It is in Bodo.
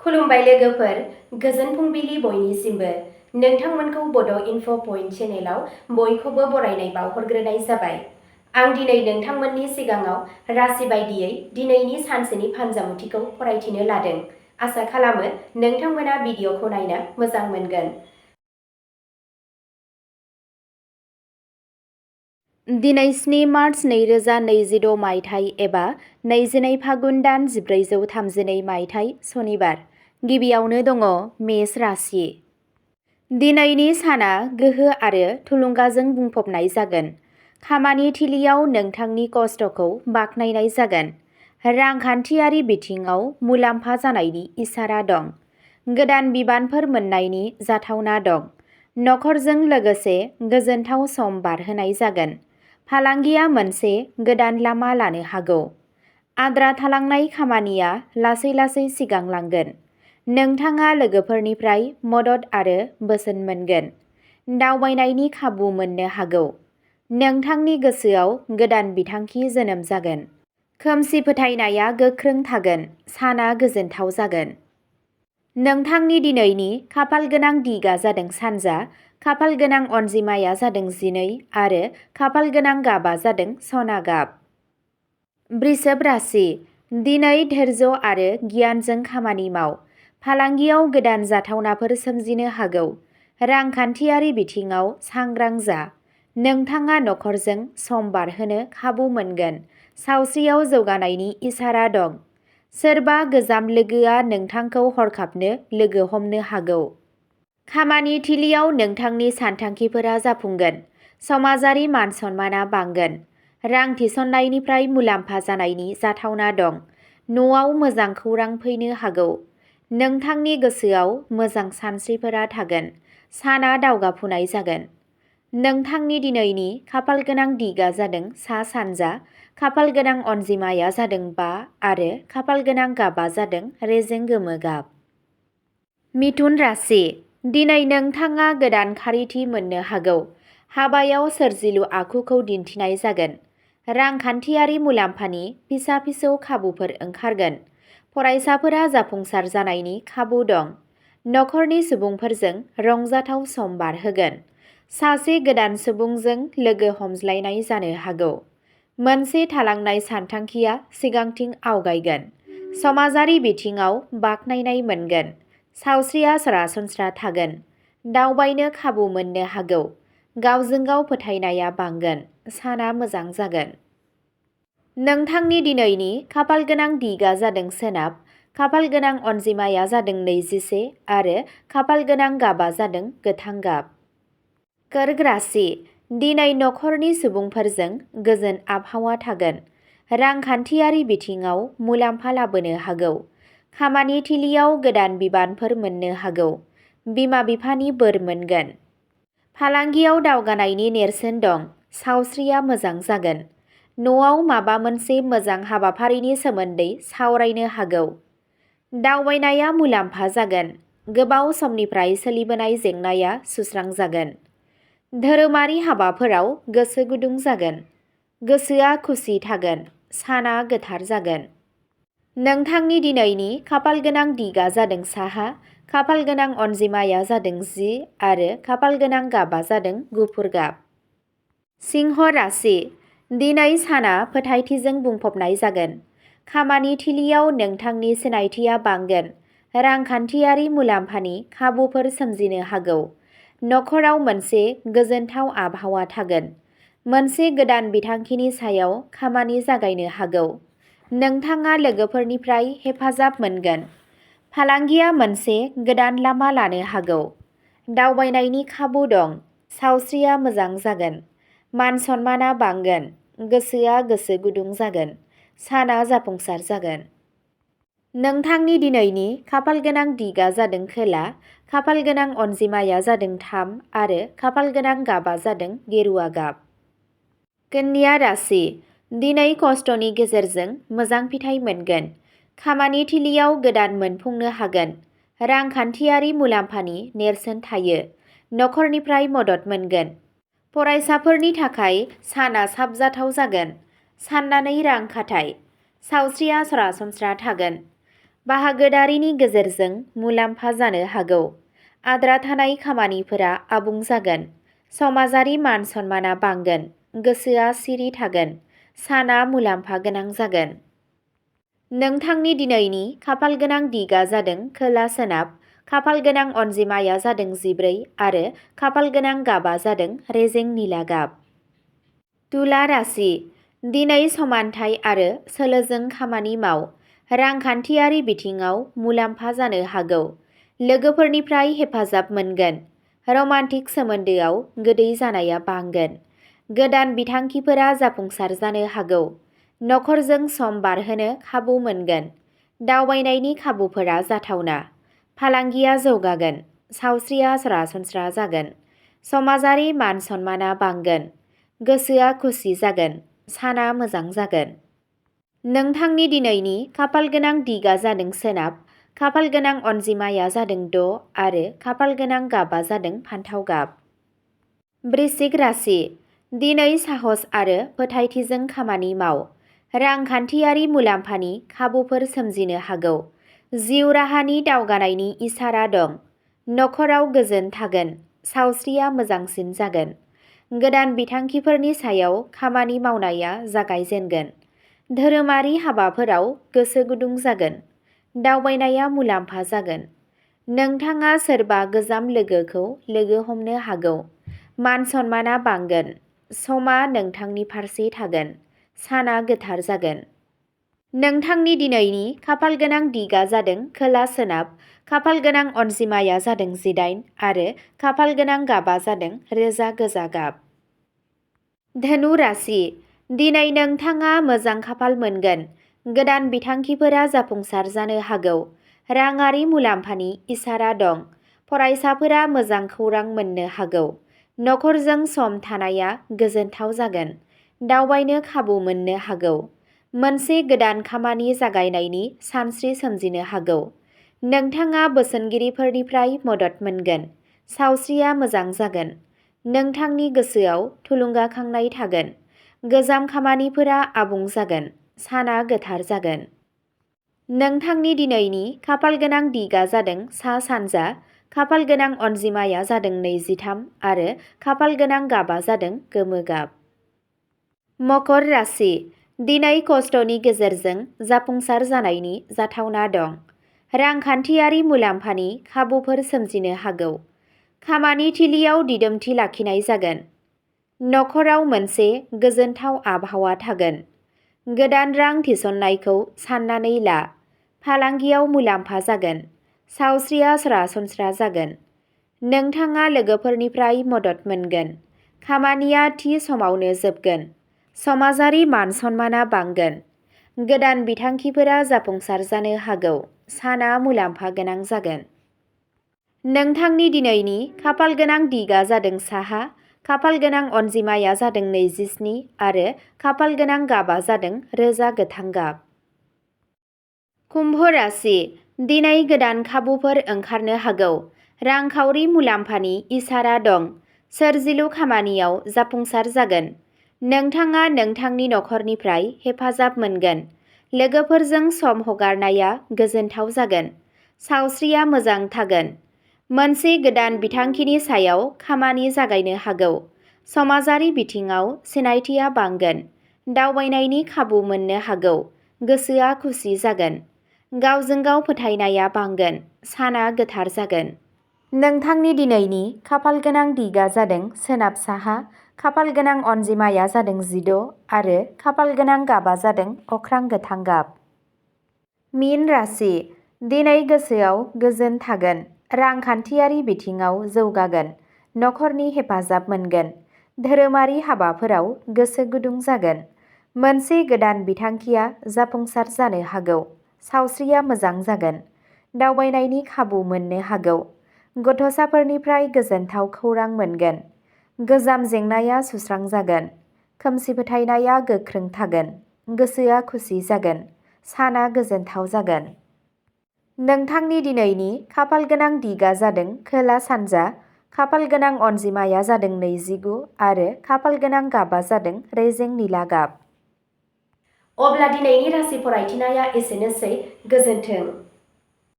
खुलुमबाय लोगोफोर, गोजोन फुंबिलि बयनिसिमबो। नोंथांमोनखौ बड' इनफ' पइन्ट चेनेलाव बयखौबो बरायनाय बावहरग्रोनाय जाबाय। आं दिनै नोंथांमोननि सिगाङाव राशि बायदियै दिनैनि सानसेनि फानजामुथिखौ फरायथिनो लादों। आसा खालामो नोंथांमोना भिडिअखौ नायनो मोजां मोनगोन। दिनै 7 मार्च 2026 मायथाइ एबा 22 फागुन दान 1432 मायथाइ सनिबार। गिबियावनो दङ मेष राशि। दिनैनि साना गोहो आरो थुलुंगाजों बुंफबनाय जागोन। खामानि थिलियाव नोंथांनि खस्थ'खौ बाख्नायनाय जागोन। रांखान्थियारि बिथिङाव मुलाम्फा जानायनि इसारा दं। गोदान बिबानफोर मोननायनि जाथावना दं। नखरजों लोगोसे गोजोनथाव सम बारहोनाय जागोन। फालांगिया मोनसे गोदान लामा लानो हागौ। आद्रा थालांनाय खामानिया लासै लासै सिगांलांगोन। नोंथाङा लोगोफोरनिफ्राय मदद आरो बोसोन मोनगोन। दावबायनायनि खाबु मोननो हागौ। नोंथांनि गोसोआव गोदान बिथांखि जोनोम जागोन। खोमसि फोथायनाया गोख्रों थागोन। साना गोजोनथाव जागोन। नोंथांनि दिनैनि खाफाल गोनां दिगा जादों सानजा, खाफाल गोनां अनजिमाया जादों 12 आरो खाफाल गोनां गाबा जादों सना गाब। बृषभ राशि। दिनै धैर्य आरो गियानजों खामानि माव। फालांगियाव गोदान जाथावनाफोर सोमजिनो हागौ। रांखान्थियारि बिथिङाव सांग्रां जा। नोंथाङा नखरजों सम बारहोनो खाबु मोनगोन। सावस्रियाव जौगानायनि इसारा दं। सोरबा गोजाम लोगोआ नोंथांखौ हरखाबनो लोगो हमनो हागौ। खामानि थिलियाव नोंथांनि सानथांखिफोरा जाफुंगोन। समाजारि मान सन्माना बांगोन। रां थिसननायनिफ्राय मुलाम्फा जानायनि जाथावना दं। न'आव मोजां खौरां फैनो हागौ। नोंथांनि गोसोआव मोजां सानस्रिफोरा थागोन। साना दावगाफुनाय जागोन। नोंथांनि दिनैनि खाफाल गोनां दिगा जादों सा सानजा, खाफाल गोनां अनजिमाया जादों 5 आरो खाफाल गोनां गाबा जादों रेजें गोमो गाब। मिथुन राशि। दिनै नोंथाङा गोदान खारिथि मोननो हागौ। हाबायाव सोरजिलु आखुखौ दिन्थिनाय जागोन। रांखान्थियारि मुलाम्फानि फिसा फिसौ खाबुफोर ओंखारगोन। फरायसाफोरा जाफुंसार जानायनि खाबु दं। नखरनि सुबुंफोरजों रंजाथाव सम बारहोगोन। सासे गोदान सुबुंजों लोगो हमज्लायनाय जानो हागौ। मोनसे थालांनाय सानथांखिया सिगांथिं आवगायगोन। समाजारि बिथिङाव बाख्नायनाय मोनगोन। सावस्रिया सरासनस्रा थागोन। दावबायनो खाबु मोननो हागौ। गावजों गाव फोथायनाया बांगोन। साना मोजां जागोन। नोंथांनि दिनैनि खाफाल गोनां दिगा जादों सोनाब, खाफाल गोनां अनजिमाया जादों 21 आरो खाफाल गोनां गाबा जादों गोथां गाब। कर्क राशि। दिनै नखरनि सुबुंफोरजों गोजोन आबहावा थागोन। रांखान्थियारि बिथिङाव मुलाम्फा लाबोनो हागौ। खामानि थिलियाव गोदान बिबानफोर मोननो हागौ। बिमा बिफानि बोर मोनगोन। फालांगियाव दावगानायनि नेरसोन दं। सावस्रिया मोजां जागोन। न'आव माबा मोनसे मोजां हाबाफारिनि सोमोन्दै सावरायनो हागौ। दावबायनाया मुलाम्फा जागोन। गोबाव समनिफ्राय सोलिबोनाय जेंनाया सुस्रांजागोन। धोरोमारि हाबाफोराव गोसो गुदुं जागोन। गोसोआ खुसि थागोन। साना गोथार जागोन। नोंथांनि दिनैनि खाफाल गोनां दिगा जादों साहा, खाफाल गोनां अनजिमाया जादों 10 आरो खाफाल गोनां गाबा जादों गुफुर गाब। सिंह राशि। दिनै साना फोथायथिजों बुंफबनाय जागोन। खामानि थिलियाव नोंथांनि सिनायथिया बांगोन। रांखान्थियारि मुलाम्फानि खाबुफोर सोमजिनो हागौ। नखराव मोनसे गोजोनथाव आबहावा थागोन। मोनसे गोदान बिथांखिनि सायाव खामानि जागायनो हागौ। नोंथाङा लोगोफोरनिफ्राय हेफाजाब मोनगोन। फालांगिया मोनसे गोदान लामा लानो हागौ। दावबायनायनि खाबु दं। सावस्रिया मोजां जागोन। मान सन्माना बांगोन। गोसोआ गोसो गुदुं जागोन। साना जाफुंसार जागोन। नोंथांनि दिनैनि खाफाल गोनां दिगा जादों खोला, खाफाल गोनां अनजिमाया जादों 3 आरो खाफाल गोनां गाबा जादों गेरुवा गाब। कन्या राशि। दिनै खस्थ'नि गेजेरजों मोजां फिथाइ मोनगोन। खामानि थिलियाव गोदान मोनफुंनो हागोन। रांखान्थियारि मुलाम्फानि नेरसोन थायो। नखरनिफ्राय मदद मोनगोन। फरायसाफोरनि थाखाय साना साबजाथाव जागोन। साननानै रां खाथाय। सावस्रिया सरासनस्रा थागोन। बाहागोदारिनि गेजेरजों मुलाम्फा जानो हागौ। आद्रा थानाय खामानिफोरा आबुं जागोन। समाजारि मान सन्माना बांगोन। गोसोआ सिरि थागोन। साना मुलाम्फा गोनां जागोन। नोंथांनि दिनैनि खाफालगोनां दिगा जादों खोला सोनाब। खाफालगोनां अनजिमाया जादों 14 आरो खाफालगोनां गाबा जादों रेजें निला गाब। तुला राशि। दिनै समानथाय आरो सोलोजों खामानि माव। रांखान्थियारि बिथिङाव मुलाम्फा जानो हागौ। लोगोफोरनिफ्राय हेफाजाब मोनगोन। रमान्टिक सोमोन्दोआव गोदै जानाया बांगोन। गोदान बिथांखिफोरा जाफुंसार जानो हागौ। नखरजों सम बारहोनो खाबु मोनगोन। दावबायनायनि खाबुफोरा जाथावना। फालांगिया जौगागोन। सावस्रिया सरासनस्रा जागोन। समाजारि मान सन्माना बांगोन। गोसोआ खुसि जागोन। साना मोजां जागोन। नोंथांनि दिनैनि खाफालगोनां दिगा जादों सोनाब। खाफालगोनां अनजिमाया जादों 6 आरो खाफालगोनां गाबा जादों फान्थाव गाब। वृश्चिक राशि। दिनै साहस आरो फोथायथिजों खामानि माव। रांखान्थियारि मुलाम्फानि खाबुफोर सोमजिनो हागौ। जिउ राहानि दावगानायनि इसारा दं। नखराव गोजोन थागोन। सावस्रिया मोजांसिन जागोन। गोदान बिथांखिफोरनि सायाव खामानि मावनाया जागायजेनगोन। धोरोमारि हाबाफोराव गोसो गुदुं जागोन। दावबायनाया मुलाम्फा जागोन। नोंथाङा सोरबा गोजाम लोगोखौ लोगो हमनो हागौ। मान सन्माना बांगोन। समा नोंथांनि फारसे थागोन। साना गोथार जागोन। नोंथांनि दिनैनि खाफालगोनां दिगा जादों खोला सोनाब। खाफालगोनां अनजिमाया जादों 18 आरो खाफालगोनां गाबा जादों रोजा गोजा गाब। धनु राशि। दिनै नोंथाङा मोजां खाफाल मोनगोन। गोदान बिथांखिफोरा जाफुंसार जानो हागौ। राङारि मुलाम्फानि इसारा दं। फरायसाफोरा मोजां खौरां मोननो हागौ। नखरजों सम थानाया गोजोनथाव जागोन। दावबायनो खाबु मोननो हागौ। मोनसे गोदान खामानि जागायनायनि सानस्रि सोमजिनो हागौ। नोंथाङा बोसोनगिरिफोरनिफ्राय मदद मोनगोन। सावस्रिया मोजां जागोन। नोंथांनि गोसोआव थुलुंगाखांनाय थागोन। गोजाम खामानिफोरा आबुं जागोन। साना गोथार जागोन। नोंथांनि दिनैनि खाफालगोनां दिगा जादों सा सानजा। खाफालगोनां अनजिमाया जादों 23 आरो खाफालगोनां गाबा जादों गोमो गाब। मकर राशि। दिनै खस्थ'नि गेजेरजों जाफुंसार जानायनि जाथावना दं। रांखान्थियारि मुलाम्फानि खाबुफोर सोमजिनो हागौ। खामानि थिलियाव दिदोमथि लाखिनाय जागोन। नखराव मोनसे गोजोनथाव आबहावा थागोन। गोदान रां थिसननायखौ साननानै ला। फालांगियाव मुलाम्फा जागोन। सावस्रिया सरासनस्रा जागोन। नोंथाङा लोगोफोरनिफ्राय मदद मोनगोन। खामानिया थि समावनो जोबगोन। समाजारि मान सन्माना बांगोन। गोदान बिथांखिफोरा जाफुंसार जानो हागौ। साना मुलाम्फा गोनां जागोन। नोंथांनि दिनैनि खाफालगोनां दिगा जादों साहा। खाफालगोनां अनजिमाया जादों 27 आरो खाफालगोनां गाबा जादों रोजा गोथां गाब। कुम्भ राशि। दिनै गोदान खाबुफोर ओंखारनो हागौ। रांखावरि मुलाम्फानि इसारा दं। सोरजिलु खामानियाव जाफुंसार जागोन। नोंथाङा नोंथांनि नखरनिफ्राय हेफाजाब मोनगोन। लोगोफोरजों सम हगारनाया गोजोनथाव जागोन। सावस्रिया मोजां थागोन। मोनसे गोदान बिथांखिनि सायाव खामानि जागायनो हागौ। समाजारि बिथिङाव सिनायथिया बांगोन। दावबायनायनि खाबु मोननो हागौ। गोसोआ खुसि जागोन। गावजों गाव फोथायनाया बांगोन। साना गोथार जागोन। नोंथांनि दिनैनि खाफालगोनां दिगा जादों सोनाब साहा। खाफालगोनां अनजिमाया जादों 16 आरो खाफालगोनां गाबा जादों अख्रां गोथां गाब। मीन राशि। दिनै गोसोआव गोजोन थागोन। रांखान्थियारि बिथिङाव जौगागोन। नखरनि हेफाजाब मोनगोन। धोरोमारि हाबाफोराव गोसो गुदुं जागोन। मोनसे गोदान बिथांखिया जाफुंसार जानो हागौ। सावस्रिया मोजां जागोन। दावबायनायनि खाबु मोननो हागौ। गथ'साफोरनिफ्राय गोजोनथाव खौरां मोनगोन। गोजाम जेंनाया सुस्रांजागोन। खोमसि फोथायनाया गोख्रों थागोन। गोसोआ खुसि जागोन। साना गोजोनथाव जागोन। नोंथांनि दिनैनि खाफालगोनां दिगा जादों खोला सानजा। खाफालगोनां अनजिमाया जादों 29 आरो खाफालगोनां गाबा जादों रेजें निला गाब। अब्ला दिनैनि राशि फरायथिनाया एसेनोसै। गोजोन्थों।